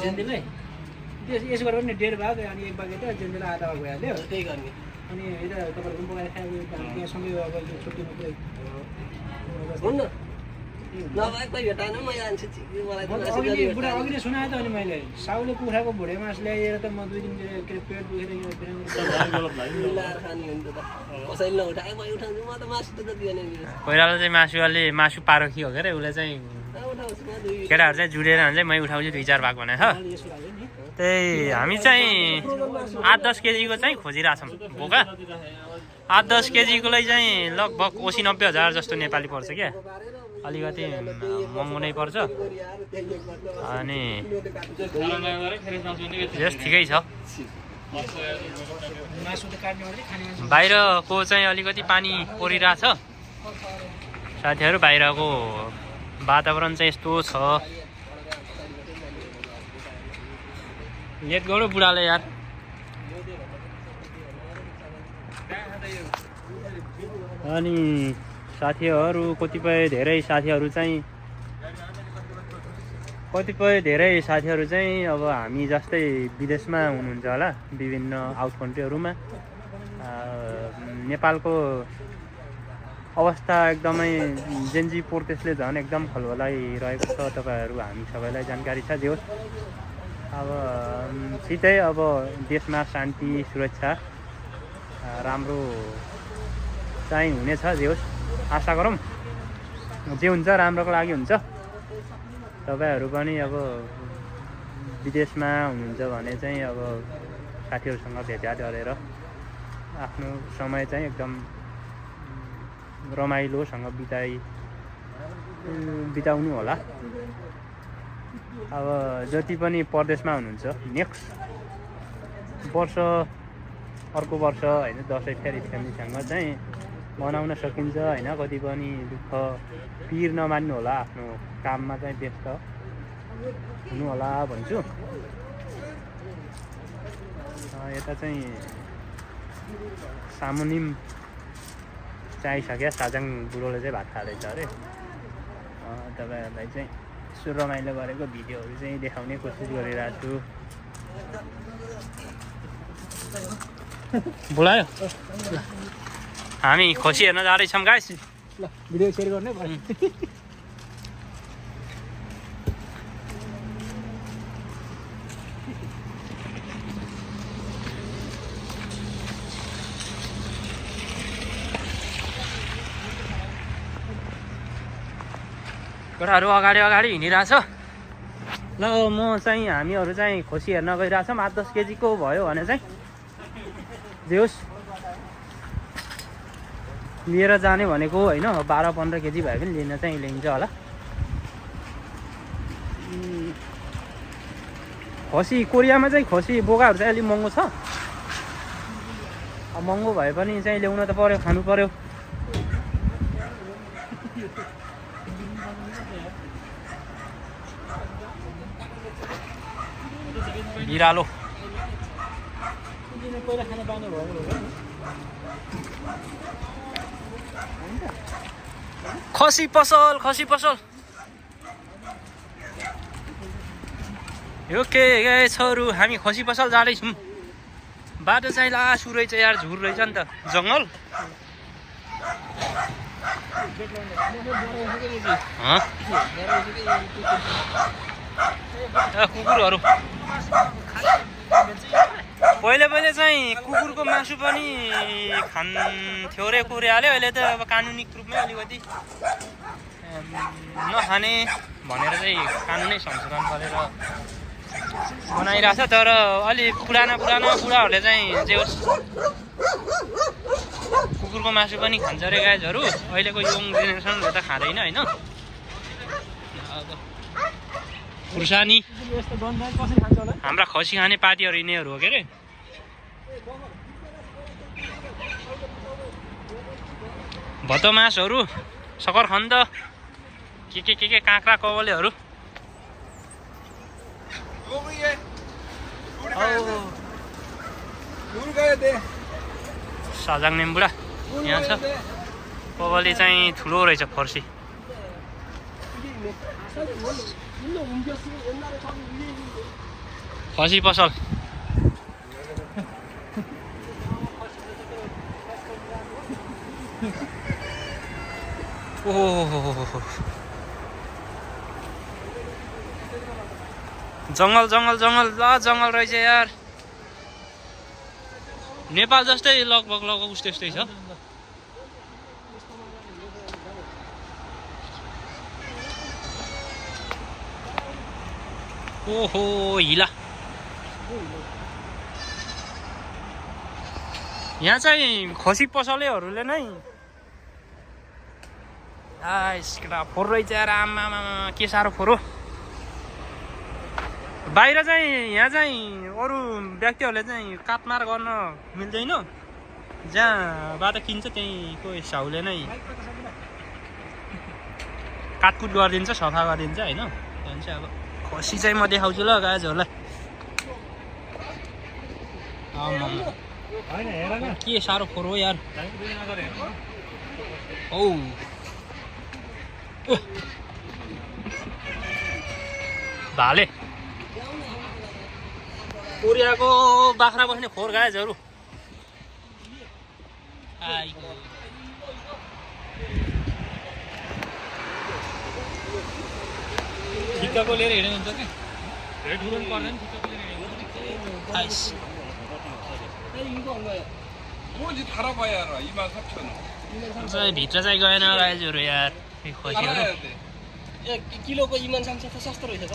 जेन्दिलै यसो गरेर पनि 1.5 भाग अनि 1 भाग यता जेन्दिला आधा भाग भइहाल्यो त्यही गर्ने अनि यता तपाईँहरू पनि पकाएर खायो त्यहाँसँगै अब छुट्टीमा पुरै हुन्न नभए कोही भेटाएन म जान्छु मलाई त मासु अघि नै सुनाएँ त अनि मैले साउले कुखुराको भुडे मासु ल्याएर त म 2 दिन के अरे पेट दुखेर मिलाएर खाने हो नि त कसैले नउठाए म उठाउँछु म त मासु त दिएन नि कोइराला चाहिँ मासु पारोखी हो के अरे उसले चाहिँ उठाउँछु म 2 केटाहरू चाहिँ जुडेर हुन्छ मै उठाउँछु 2-4 भाग भनेर त्यही हामी चाहिँ 8-10 केजीको चाहिँ खोजिरहेछौँ बोका 8-10 केजीकोलाई चाहिँ लगभग 80-90 हजार जस्तो नेपाली पर्छ क्या अलिकति महँगो नै पर्छ अनि यस ठिकै छ बाहिरको चाहिँ अलिकति पानी परिरहेछ साथीहरू बाहिरको वातावरण चाहिँ यस्तो छ लेट गरौँ बुढाले यार अनि साथीहरू कतिपय धेरै साथीहरू चाहिँ अब हामी जस्तै विदेशमा हुनुहुन्छ होला विभिन्न आउट कन्ट्रीहरूमा नेपालको अवस्था एकदमै जेन्जी प्रोटेस्टले झन् एकदम खलबलाइरहेको छ तपाईँहरू हामी सबैलाई जानकारी छ जे होस् अब छिटै अब देशमा शान्ति सुरक्षा राम्रो चाहिँ हुनेछ जे होस् आशा गरौँ जे हुन्छ राम्रोको लागि हुन्छ तपाईँहरू पनि अब विदेशमा हुनुहुन्छ भने चाहिँ अब साथीहरूसँग भेटघाट गरेर आफ्नो समय चाहिँ एकदम रमाइलोसँग बिताउनु होला अब जति पनि परदेशमा हुनुहुन्छ नेक्स्ट वर्ष अर्को वर्ष होइन दसैँ फेरि फ्यामिलीसँग चाहिँ मनाउन सकिन्छ होइन कति पनि दुःख पिर नमान्नु होला आफ्नो काममा चाहिँ व्यस्त हुनु होला भन्छु यता चाहिँ सामुनिम चाहिसक्यो साजाङ बुढोले चाहिँ भात खाँदैछ अरे तपाईँहरूलाई चाहिँ यसो रमाइलो गरेको भिडियोहरू चाहिँ देखाउने कोसिस गरिरहेको छु बोलायो हामी खोसी हेर्न जाँदैछौँ गाइस ल भिडियो सेयर गर्ने केटाहरू अगाडि हिँडिरहेछ ल म चाहिँ हामीहरू चाहिँ खोसी हेर्न गइरहेछौँ 8-10 केजीको भयो भने चाहिँ जे होस् लिएर जाने भनेको होइन 12-15 केजी भए पनि ल्याइन्छ होला खसी कोरियामा चाहिँ खसी बोकाहरू चाहिँ अलिक महँगो छ अब महँगो भए पनि चाहिँ ल्याउन त पर्यो खानु पर्यो बिरालो खसी पसल यो के गाइसहरु हामी खसी पसल जाँदैछौँ बाटो चाहिँ लासु रहेछ यार झुर रहेछ नि त जङ्गल कुकुरहरू पहिले चाहिँ कुकुरको मासु पनि खान्थ्यो रे कोरियाले अहिले त अब कानुनी रूपमै अलिकति नखाने भनेर चाहिँ कानुनै संशोधन गरेर बनाइरहेछ तर अलि पुराना बुढाहरूले चाहिँ जे होस् कुकुरको मासु पनि खान्छ रे गाइजहरू अहिलेको यङ जेनेरेसनले त खाँदैन होइन खुर्सानी हाम्रा खसी खाने पार्टीहरू यिनीहरू हो के अरे भत्तो मासहरू सकरखण्ड के काँक्रा कवलेहरू साजाङ नेम्बुडा यहाँ छ कवले चाहिँ ठुलो रहेछ फर्सी 일로 옮겼으면 옛날에 저기 위에 있는데. खसी पसल ओहो जङ्गल जङ्गल जङ्गल ल जङ्गल रहेछ यार नेपाल जस्तै लगभग लगभग उस्तै उस्तै छ ओहो हिला यहाँ चाहिँ खसी पसलेहरूले नै केटा फोहोर रहेछ यार आमामा के साह्रो फोहोर हो बाहिर चाहिँ यहाँ चाहिँ अरू व्यक्तिहरूले चाहिँ काटमार गर्न मिल्दैन जहाँबाट किन्छ त्यहीँको हिसाबले नै काटकुट गरिदिन्छ सफा गरिदिन्छ होइन त्यहाँदेखि चाहिँ अब खसी चाहिँ म देखाउँछु ल गाजहरूलाई के साह्रो फोहोर हो यार औ भाले कोरियाको बाख्रा बस्ने फोहोर गाजहरू ठिक्काको लिएर हिँड्नु हुन्छ कि धेरै ठुलो पनि पर्दैन ठिक्काको लिएर हिँड्नु भित्र चाहिँ गएन राइजहरू यार खसीहरू किलोको इमान सामसा त सस्तो रहेछ त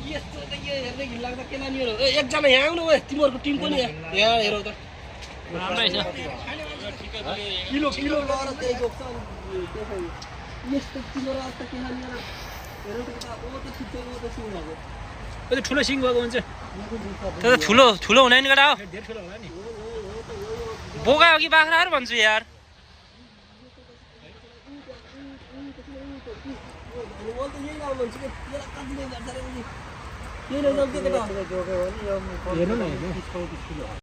यस्तो त यो हेर्दै घिनलाग्दो के नानीहरू एकजना यहाँ आउनु भयो तिमीहरूको टिम पनि यहाँ हेरौ त राम्रै छ किलो किलो लगाएर त्यही गोप्छ यस्तो किलो र त के नानीहरू हेरौ त ओ त छिट्टो ओ त सिङ भएको त्यो ठुलो सिङ भएको हुन्छ त्यो त ठुलो ठुलो हुँदैन नि केटा हो धेरै ठुलो होला नि बोका हो कि बाख्राहरू भन्छु यार म त यही लाउनु भन्छु कि कति नै गर्छ रे यही लैजाऊ के केटा हेर्नु न